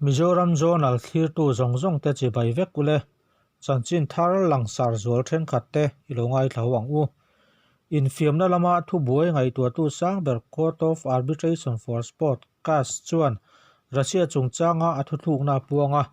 Mizoram Zonal thlirtu zawng zawng te chibai vek ule. Chanchin thar langsar zual thenkhat te i lo ngaithla ho ang u. Infiamna lama thubuai ngaihtuahtu sang ber Court of Arbitration for Sport, cas, chuan Russia chungchanga a thuthlukna a puang a.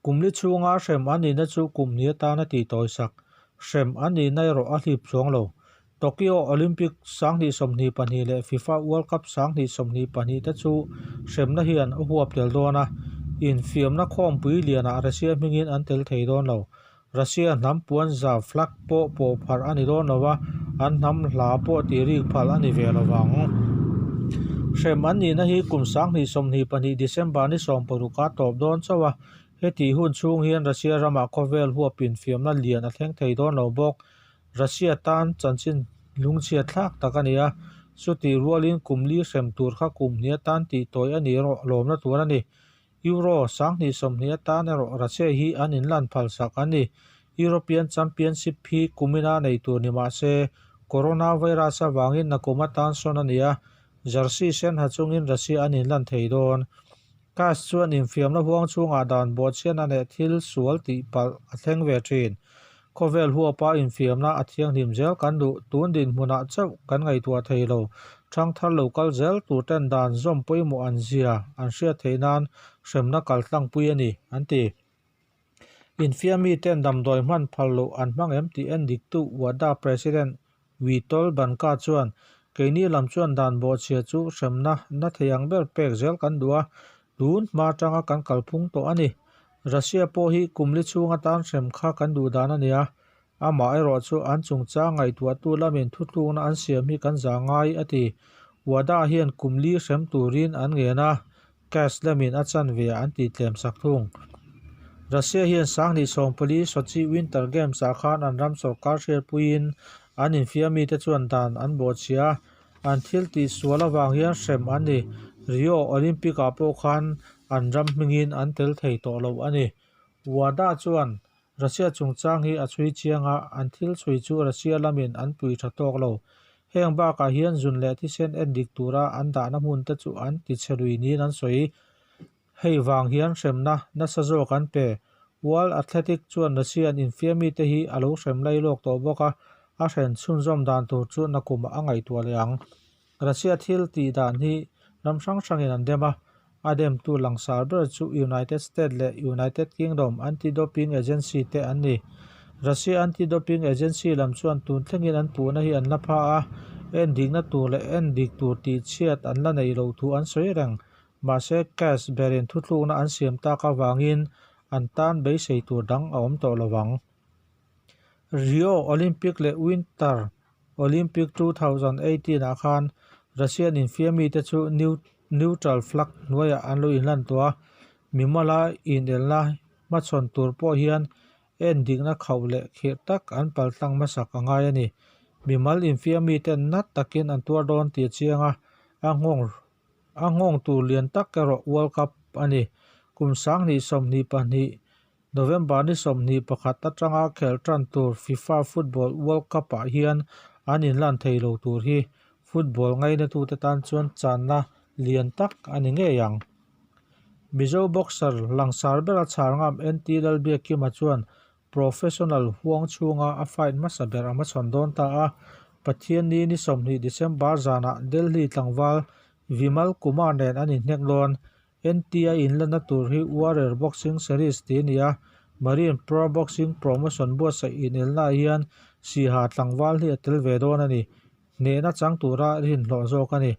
Kum li chhunga hrem an nihna chu kum hnih atana tih tawisak hrem an nihna erawh a hlip chuang lo. Tokyo Olympic 2022 leh FIFA World Cup 2022 te chu hremna hian a huap tel dawn a, infiamna khawmpui lianah Russia hmingin an tel thei dawn lo. Russia hnam puan za flag pawh pawh pharh a ni dawn lo a, an hnam hla pawh tih rik phalh a ni ve lo vang. Hrem an nihna hi kum 2022 December ni 16 a tawp dawn chauh a, hetih hun chhung hian Russia ramah khawvel huap infiamna lian a thleng thei dawn lo bawk. Russia tan chanchin lungchhiat thlak tak a ni a, chutih rualin kum li hrem tur kha kum hnih atan tih tawi a nih erawh lawmna tur a ni. Euro 2020 atan erawh Russia hi an inlan phalsak an ni. European Championship hi kumina nei tur ni mah se, coronavirus avangin nakum atan sawn a ni a, jersey sen ha chungin Russia an inlan thei dawn. Cas chuan infiamna huang chhungah dan bawhchhiatna leh thil sual tih palh a thleng ve thin. Khawvel huapa infiamna a thianghlim zel kan duh. Tun dinhmunah chauh kan ngaihtuah thei lo. Thangthar lo kal zel tur ten dan zawm pawimawh an zia an hriat theih nan hremna kal tlangpui a ni, an ti. Infiammi ten damdawi hman phal loh an hmang em tih en diktu WADA President Witold Banka chuan, Keini lam chuan dan bawhchhia chu hremna na thei ang ber pek zel kan duh a, tun hma atanga kan kalphung tawh a ni. Russia pawh hi kum li chhung atan hrem kha kan duh dan a ni a, amaherawh chu an chungchang ngaihtuahtu lamin thutlukna an siam hi kan za ngai, a ti. WADA hian kum li hrem turin an ngen a, Cash lamin a chanve ah an tih tlem sak thung. Russia hian 2014 Sochi Winter Games ah khan an ram sorkar hriatpuiin an infiam mite chuan dan an bawhchhia a, an thil tih sual avang hian hrem an ni. Rio Olympic ah pawh khan an ram hmingin an tel thei tawh lo a ni. WADA chuan Russia chungchang hi a chhui chiang a, an thil chhui chu Russia lamin an pui tha tawk lo. Heng bakah hian zun leh thisen en dik tura an dahna hmun te chu an ti chhe lui niin an sawi. Hei vang hian hremna nasa zawk an pe. World Athletic chuan Russian infiammi te hi a lo hrem lai lawk tawh bawk a, a hren chhunzawm dan tur chu nakumah a ngaihtuah leh ang. Russia thil tih dan hi ram hrang hrangin an dem a, a demtu langsar ber chu United States leh United Kingdom anti-doping agency te an ni. Russia anti-doping agency lam chuan tun thlengin an puhna hi an la pha a, endikna tur leh endik tur tihchhiat an la neih loh thu an sawi reng. Mahse, cash berin thuthlukna an siam tak avangin an tan beisei tur dang a awm tawh lovang. Rio Olympic leh Winter Olympic 2018 ah khan Russian infiammi te chu neutral flag hnuaiah an lo inlan tawh a, mimala inelna hmachhawn tur pawh hian en dikna khauh leh khirh tak an paltlang hmasak a ngai a ni. Mimal infiammi ten nat takin an tuar dawn tih a chiang a, a nghawng a nghawng tur lian tak erawh World Cup a ni. Kum 2022 November ni 21 atanga khelh tan tur FIFA Football World Cup-ah hian an inlan thei lo tur hi football ngainatute tan chuan channa lian tak a ni ngei ang. Mizo boxer langsar bera chhar ngam NT Lalbiakkima chuan professional huang chhunga a fight hmasa ber a hmachhawn dawn ta a, Pathianni ni 20 December zanah Delhi tlangval Vimal Kumar nen an inhnek dawn. NT-a inlanna tur hi Warrior Boxing Series tih a ni a, Marine Pro Boxing Promotion buatsaih inelnaah hian Siha tlangval hi a tel ve dawn a ni. Hnehna chang tura rinhlawh zawk a ni.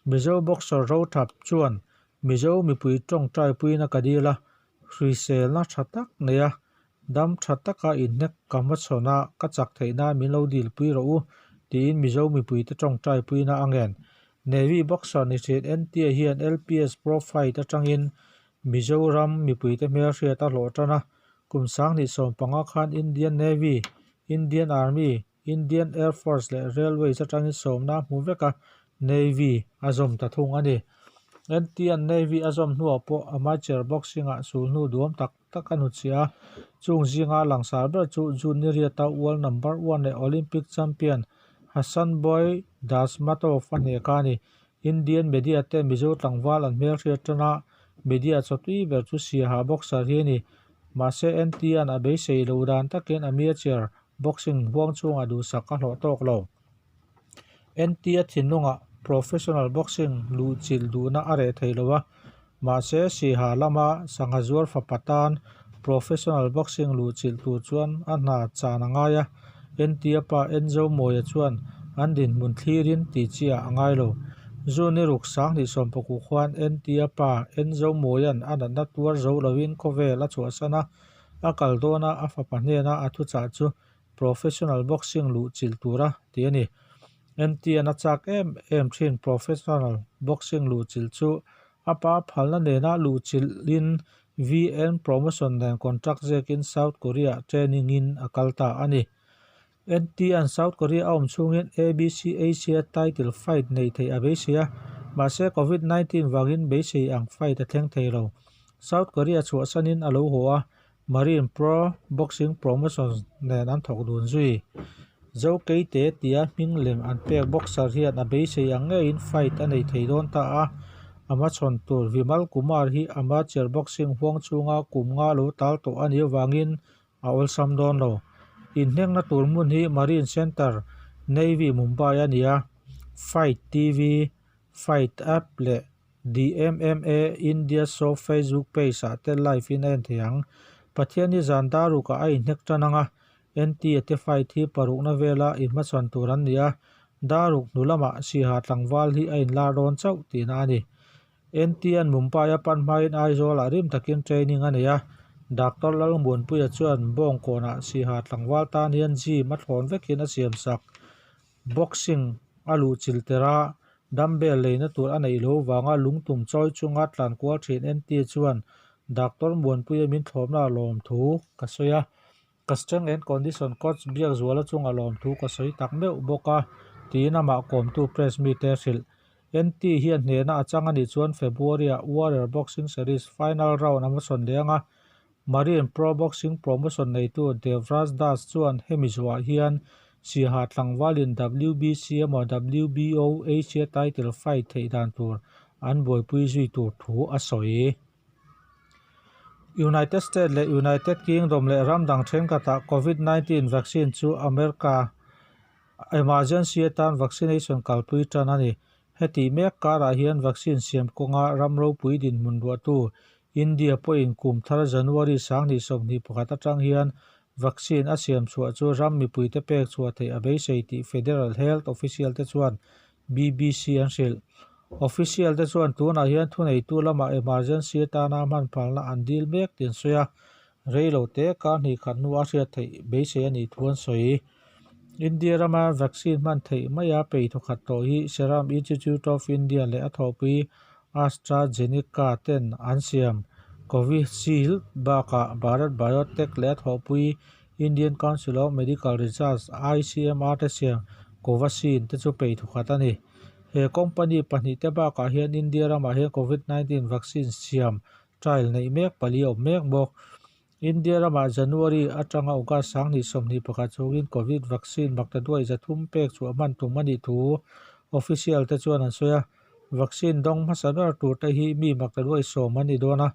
Mizo boxer Rothap chuan Mizo mipui tawngtaipuina ka dil a, hriselna tha tak nei a, dam tha taka inhnek ka hmachhawn a, ka chak theih nan min lo dilpui rawh u, tiin Mizo mipuite tawngtaipuina a ngen. Navy boxer ni thin NTA hian LPS Pro Fight atangin Mizoram mipuite hmelhriat a hlawh tan a, kum 2015 khan Indian Navy, Indian Army, Indian Air Force leh Railways atangin sawmna a hmu vek a, Navy a zawm ta thung a ni. NT-a'n Navy a zawm hnuah pawh amateur boxing-ah sulhnu duam tak tak a hnutchhiah a, chung zinga langsar ber chu June ni riata world number one leh Olympic champion Hasanboy Dashmatov a hneh kha a ni. Indian media te Mizo tlangval an hmelhriat tan a, media chawtui ber chu Siaha boxer hi a ni. Mahse NT-a'n a beisei loh dan takin amateur boxing huang chhungah duhsak a hlawh tawk lo. NT-a thinlungah professional boxing luhchilh duhna a reh thei lo a, mahse Siha lama sangha zuar fapa tan professional boxing luhchilh tur chuan a hna chan a ngai a, NT-a pa Enzo Mawia chuan an dinhmun thlirin tih chiah a ngai lo. June ni ruk 2016 khuan NT-a pa Enzo Mawia'n a natna tuar zo loin khawvel a chhuahsan a, a kal dawna a fapa hnena a thuchah chu Professional boxing luh chilh tura tih a ni. NT-an a chak em em thin professional boxing luh chilh chu a pa phalna nena luh chilhin VN Promotion nen contract zekin South Korea-ah training in a kal ta a ni. NT-an South Korea a awm chhungin ABC Asia title fight nei theih a beisei a, mahse Covid 19 vangin beisei ang fight a thleng thei lo. South Korea chhuahsanin a lo haw a, Marine Pro Boxing Promotions nen an thawk dun zui. Zo Keite tia hming lem an pek boxer hian a beisei ang ngeiin fight a nei thei dawn ta a, a hmachhawn tur Vimal Kumar hi amateur boxing huang chhunga kum nga lo tal tawh a nih avangin a awlsam dawn lo. Inhnekna tur hmun hi Marine Centre, Navy Mumbai a ni a, Fight TV, Fight App leh The MMA India Show Facebook page ah te live in a en thei ang. Pathian hi zan dar rukah a inhnek tan ang a, NT a te fight hi parukna vela inhmachhawn tur an ni a, dar ruk hnu lamah Siha tlangval hi a inlar dawn chauh tihna a ni. NT an Mumbai a pan hmain Aizawl ah rim takin training a nei a, Doctor Lalmuanpuia chuan Bawngkawnah Siha tlangval tan hian gym a thlawn vekin a siamsak. Boxing a luh chilh tirh a, dumbbell leina tur a neih loh vanga lungtum chawi chunga tlan kual thin NT chuan Doctor Muanpuia min thlawmna a lawmthu ka sawi a, ka strength and condition coach Biakzuala chunga lawmthu ka sawi tak meuh bawk a, tiin amah kawmtu press mite a hrilh. NT hian hnehna a chang a nih chuan February-ah Warrior Boxing Series final round a hmachhawn leh ang a, Marine Pro Boxing promotion neitu Devraj Das chuan hemi zuah hian Siaha tlangvalin WBC emaw WBO Asia title fight theih dan tur an buaipui zui tur thu a sawi. United States leh United Kingdom leh ram dang thenkhatah Covid 19 vaccine chu America emergency atan vaccination kalpui tan a ni. Heti mek karah hian vaccine siam kawnga ram ropui dinhmun ruahtu India pawhin kum thar January 2021 atang hian vaccine a siam chhuah chu ram mipuite pek chhuah theih a beisei tih Federal Health official te chuan BBC an hrilh. Official te chuan tunah hian thuneitu lamah emergency atana hman phalna an dil mek tih an sawi a, rei lo te kar hnih khat hnu a hriat theih beisei a nih thu an sawi. India rama vaccine hman theih maia pei thawkhat tawh hi Serum Institute of India leh a thawhpui AstraZeneca ten an siam Covishield bakah Bharat Biotech leh a thawhpui Indian Council of Medical Research, ICMR, te siam Covaxin te chu peih thawkhat a ni. He company pahnihte bakah hian India ramah hian Covid 19 vaccine siam trial neih mek pali a awm mek bawk. India ramah January atanga August 2021 chhungin Covid vaccine maktaduai 300 pek chhuah hman tum a nih thu official te chuan an sawi a. Vaccine dawng hmasa ber tur te hi mi maktaduai 10 an ni dawn a,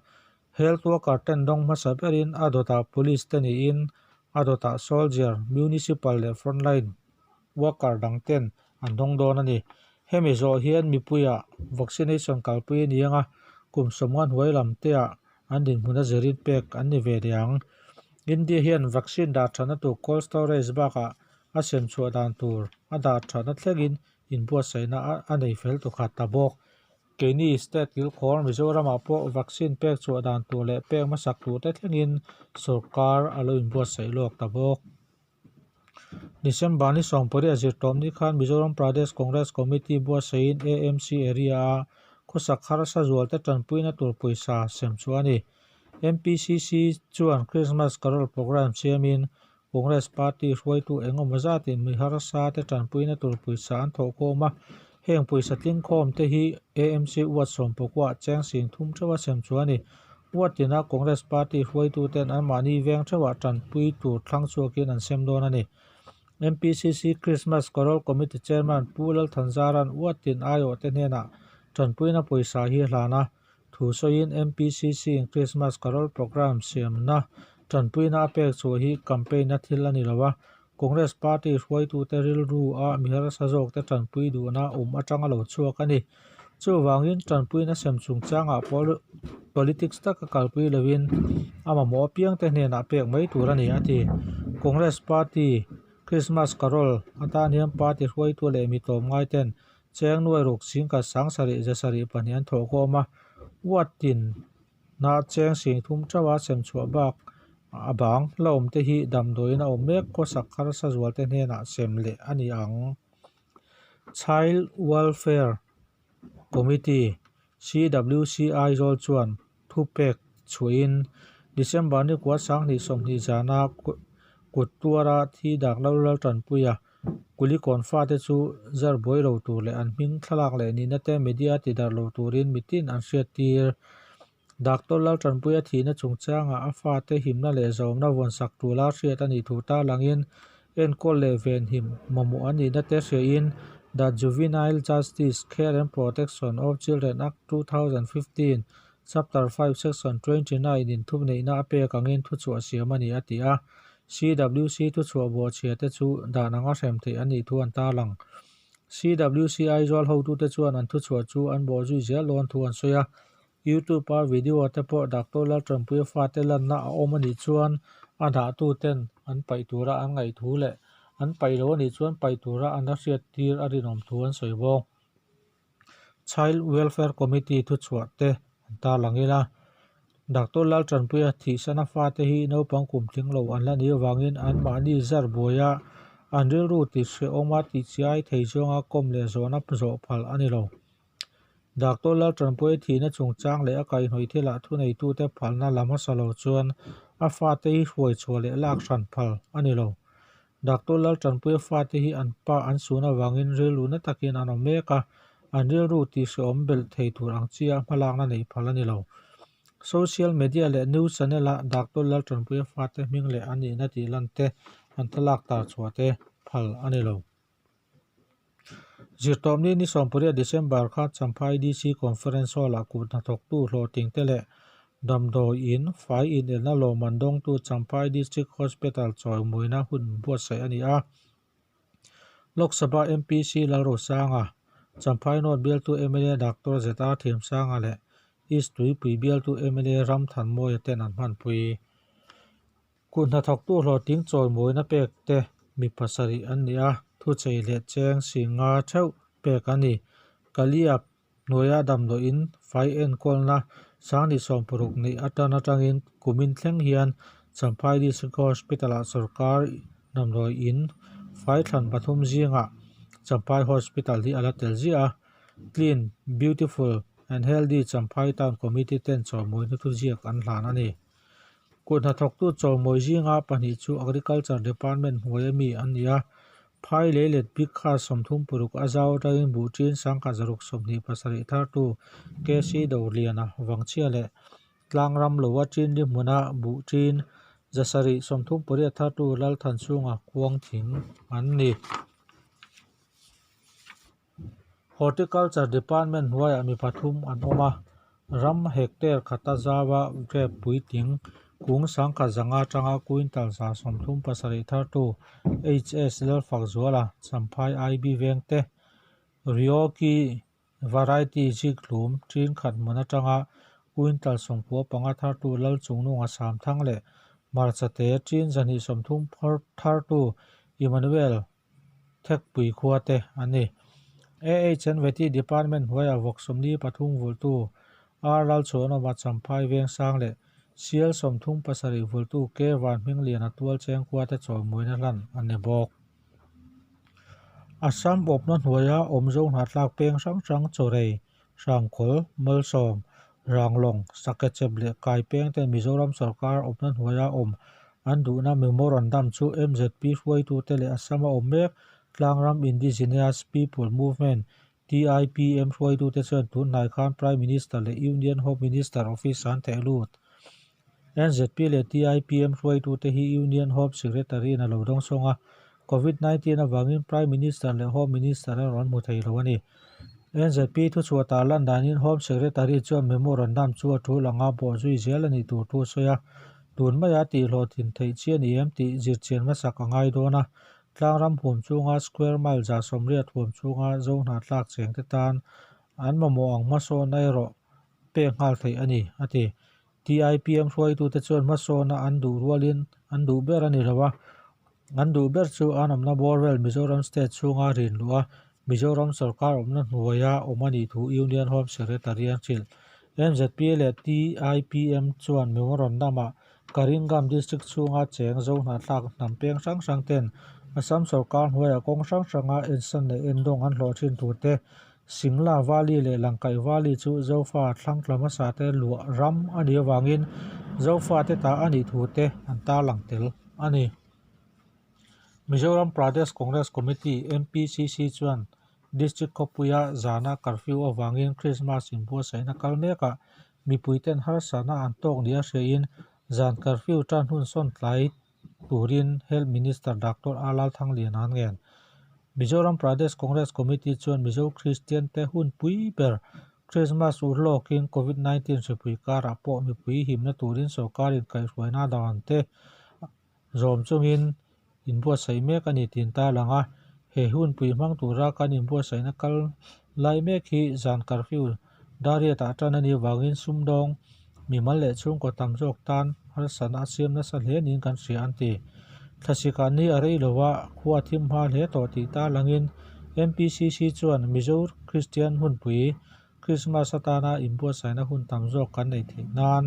health worker ten dawng hmasa berin a dawtah police te niin a dawtah soldier, municipal leh frontline worker dang ten an dawng dawn a ni. Hemi zawh hian mipuiah vaccination kalpui a ni ang a, kum 50 hnuai lam te ah an dinhmun a zirin pek an ni ve leh ang. India hian vaccine dah thatna tur cold storage bakah a sem chhuah dan tur a dah thatna thlengin inbuatsaihna a nei fel tukhat ta bawk. Keini state kilkhawr Mizoramah pawh vaccine pek chhuah dan tur leh pek hmasak tur te thlengin sorkar a lo inbuatsaih lawk ta bawk. December ni 18 zirtawm ni khan Mizoram Pradesh Congress Committee buatsaihin AMC area-a khawsak harsa zualte tanpuina tur pawisa sem chu a ni. MPCC chuan Christmas Carol Programme siamin Congress Party hruaitu engemaw zatin mi harsa te tanpuina tur pawisa an thawhkhawm a. Heng pawisa tlingkhawm te hi AMC Ward sawmpakua cheng sing thum theuha sem chu a ni. Ward tina Congress party hruaituten anmahni veng theuhah tanpui tur thlang chhuakin an sem dawn a ni. MPCC Christmas Carol Committee Chairman Pu Lalthanzara'n Ward tin aiawhte hnenah tanpuina pawisa hi a hlan a. Thu sawiin MPCC in Christmas Carol Programme siamna tanpuina a pek chhuah hi campaign-a thil a ni lo a, Congress party hruaitute rilru a mi harsa zawkte tanpui duhna awm atanga lo chhuak a ni. Chuvangin tanpuina sem chungchangah politics taka kalpui lovin a mamawh apiangte hnenah pek mai tur a ni, a ti. Congress party Christmas Carol atan hian party hruaitu leh mi tlawmngaiten cheng nuai ruk singkhat sangsarih zasarih pahnih an thawhkhawm a, ward tin Hna cheng sing thum theuha sem chhuah bak a bang la awm te hi damdawiin a awm mek khawsak harsa zual te hnenah sem leh a ni ang. Child Welfare Committee, CWC, Aizawl chuan thupek chhuahin December ni kua sanghnih sawmhnih zana kut tuara thi dak lo lal tanpuia Kulikawn fate chu zar buai lo tur leh an hming thlalak leh nihna te media tidarh lo turin mitin an hriattir. Doctor Laltanpuia thihna chungchangah a fate himna leh zawmna vawnsak tura hriat a nih thu tarlangin enkawl leh venhim mamawh an nihna te hriain The Juvenile Justice, Care and Protection of Children Act, 2015, Chapter 5 Section 29 in thuneihna a pek angin thuchhuah siam a ni a ti a. CWC thuchhuah bawhchhia te chu dan anga hrem theih an nih thu an tarlang. CWC Aizawl hotute chuan an thuchhuah chu an bawh zui zel dawn thu an sawi a. YouTube-a video te pawh Doctor Laltanpuia fate lanna a awm a nih chuan a dahtuten an paih tura an ngaih thu leh an paih lo a nih chuan paih tura an la hriat tir a rinawm thu an sawi bawk. Child Welfare Committee thuchhuah te an tarlang ila, Doctor Laltanpuia thihsana fate hi naupang kum tling lo an la nih avangin anmahni zar buaia an rilru ti hrehawma tihchiai thei zawnga kawm leh zawhna zawh phal a ni lo. Doctor Laltanpuia thihna chungchang leh a kaihhnawih thilah thuneitute phalna la hmasa lo chuan a fate hi hruai chhuah leh lak hran phal a ni lo. Doctor Laltanpuia fate hi an pa an sun avangin rilru na takin an awm mek a, an rilru tihhrehawm belh thei tur ang chia hmalakna neih phal a ni lo. Social media leh news channel-a Doctor Laltanpuia fate hming leh a nihna tih lan te, an thlalak tar chhuah te phal a ni lo. Zirtawpni ni sawmpariat December kha Champhai DC Conference Hall-ah kut hnathawktu hlawhtlingte leh damdawi in fai inelna lawmman dawngtu Champhai District Hospital chawimawina hun buatsaih a ni a. Lok Sabha MP C Lalrosanga, Champhai North bialtu mla Doctor ZR Thiamsanga leh East Tuipui bialtu mla Ramthanmawia ten an hmanpui. Kut hnathawktu hlawhtling chawimawina pek te mi pasarih an ni a, thuchei leh cheng singa theuh pek a ni. Kaliap hnuaia damdawiin fai enkawlna sanghnih sawmparuk neih atan atangin kumin thleng hian Champhai District Hospital-ah sorkar damdawiin fai thlan pathum zingah Champhai Hospital hi a la tel ziah a, Clean, Beautiful and Healthy Champhai Town Committee ten chawimawina thuziak an hlan a ni. Kut hnathawktu chawmawi zinga pahnih chu Agriculture Department hnuaia mi an ni a, phai lei let bik kha 36 a zau atangin buhṭin sangkhat zaruk 27 thartu KC Doliana Vangchhia leh Tlangram loa Ṭinli hmuna buhṭin 738 thartu Lalthanchhunga Kuangthing an ni. Horticulture Department hnuaiah mi pathum an awm a, ram hectare khata zaua grape puitling kung sangkhat zanga atanga quintal 37 thartu HS Lalfakzuala Champhai IB vengte Ryoki Variety zikhlum ṭinkhat hmun atanga quintal 95 thartu Lalchungnunga Samthang leh Hmarchate ṭin 230 thartu Emmanuel Thekpui khua te an ni. AHNVT Department hnuaiah vawk 43 vultu R Lalchhuanawma Champhai Vengsang leh Sial 37 vultu K Vanhmingliana Tualcheng khua te chawimawina hlan an ni bawk. Assam awpna hnuaia awmzo hnahthlak peng hrang hrang Chawrei, Hrangkhawl, Malsawm, Ranglawng, Sakechep leh Kaipeng ten Mizoram sorkar awpna hnuaia awm an duhna memorandum chu MZP hruaitute leh Assam-a awm mek Tlangram Indigenous People Movement, TIPM hruaitute chuan tun hnai khan Prime Minister leh Union Home Minister Office an theh lut. NZP leh TIPM hruaitute hi Union Home Secretary-in a lo dawngsawng a, Covid 19 avangin Prime Minister leh Home Minister a rawn hmu thei lo a ni. NZP thuchhuah tar lan danin Home Secretary chuan memorandum chu a tul anga bawhzui zel a nih tur thu a sawi a, tun maia tihhlawhtlin theih chi a ni em tih zirchian hmasak a ngai dawn a, tlangram huam chunga square mile 180 huam chunga zo hnahthlak chengte tan an mamawh ang hmasawnna erawh pek nghal theih a ni, a ti. TIPM hruaitute chuan hmasawna an duh rualin an duh ber a ni lo a, an duh ber chu an awmna bawr vel Mizoram state chhunga rin luh a, Mizoram sorkar awmna hnuaia awm a nih thu Union Home Secretary a hrilh. MZP leh TIPM chuan memorandum-ah Karingam District chhunga cheng zo hnahthlak hnam peng hrang hrang ten Assam sorkar hnuaiah kawng hrang hranga ensan leh endawng an hlawh thin tur te Singla Valley leh Langkaih Valley chu Zofa thlangtla hmasa te luah ram a nih avangin Zofa te ta a nih thu te an tarlang tel a ni. Mizoram Pradesh Congress Committee, MPCC, chuan District khawpuia zana curfew avangin Christmas inbuatsaihna kal mekah mipuiten harsatna an tawk nia hriain zan curfew tan hun sawn tlai turin Health Minister Doctor A Lalthanglian an ngen. Mizoram Pradesh Congress Committee chuan Mizo Kristian te hun pui ber Christmas urhlawkin Covid 19 hripui karah pawh mipui himna turin sorkarin kaihhruaina dan te zawm chungin inbuatsaih mek a ni tih an tarlang a. He hunpui hmang tura kan inbuatsaihna kal lai mek hi zan curfew Dariat-ah tan a nih avangin sumdawng, mimal leh chhungkaw tam zawk tan harsatna a siam nasa hle niin kan hria an ti. Thlasikah ni a rei lova khua thim hma hle tawh tih tarlangin MPCC chuan Mizo Kristian hunpui Krismas atana inbuatsaihna hun tam zawk kan neih theih nan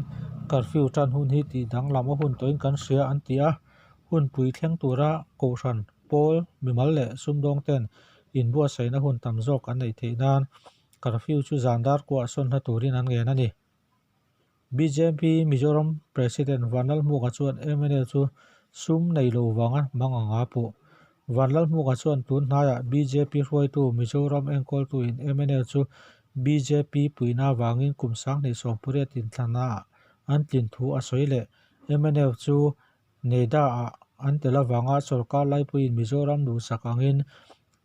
curfew tan hun hi tih danglam a hun tawhin kan hria an ti a, hunpui thleng tura kohhran, pawl, mimal leh sumdawng ten inbuatsaihna hun tam zawk an neih theih nan Curfew chu zan dar kuah sawn hla turin an ngen a ni. Bjp Mizoram President Vanlalhmuka chuan mla chu sum nei lo vanga mang anga puh. Vanlalhmuka chuan tun hnaiah bjp hruaitu Mizoram enkawltuin mla chu bjp puihna avangin kum 2018 inthlanaah an tlin thu a sawi leh. Mnf chu Neda-ah an tel avanga sorkar laipuiin Mizoram duhsak angin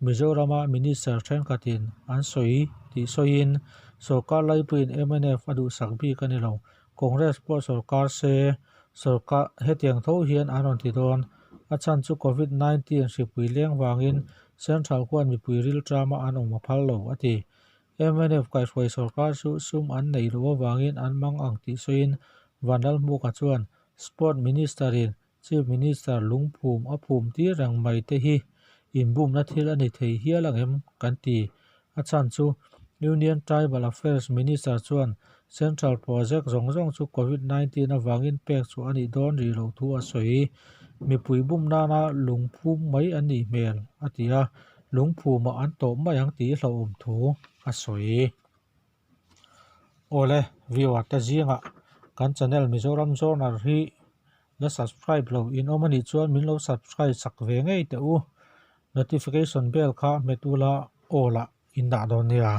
Mizorama Minister thenkhatin an sawi tih sawiin sorkar laipuiin mnf a duhsak bik a ni lo. Congress pawh sorkar se sorkar hetiang tho hian an rawn ti dawn. A chhan chu Covid 19 hripui leng vangin Central khuan mipui rilṭama an awm a phal lo, a ti. Mnf kaihhruai sorkar chu sum an neih loh avangin an mang ang tih sawiin Vanlalhmuka chuan Sport Minister-in Chief Minister lungphum a phum tir reng mai te hi inbumna thil a ni thei hial ang em kan ti. A chhan chu Union Tribal Affairs Minister chuan Central Project zawng zawng chu Covid 19 avangin pek chhuah a nih dawn rih loh thu a sawi. Mipui bum nana lungphum mai a nih hmel a ti a, lungphumah an tawp mai ang tih hlauhawm thu a sawi. Awle viewer te zingah kan channel Mizoram Journal hi la subscribe lo in awm anih chuan min lo subscribe sak ve ngei teh u. Notification bell kha hmet ula all ah in dah dawn nia.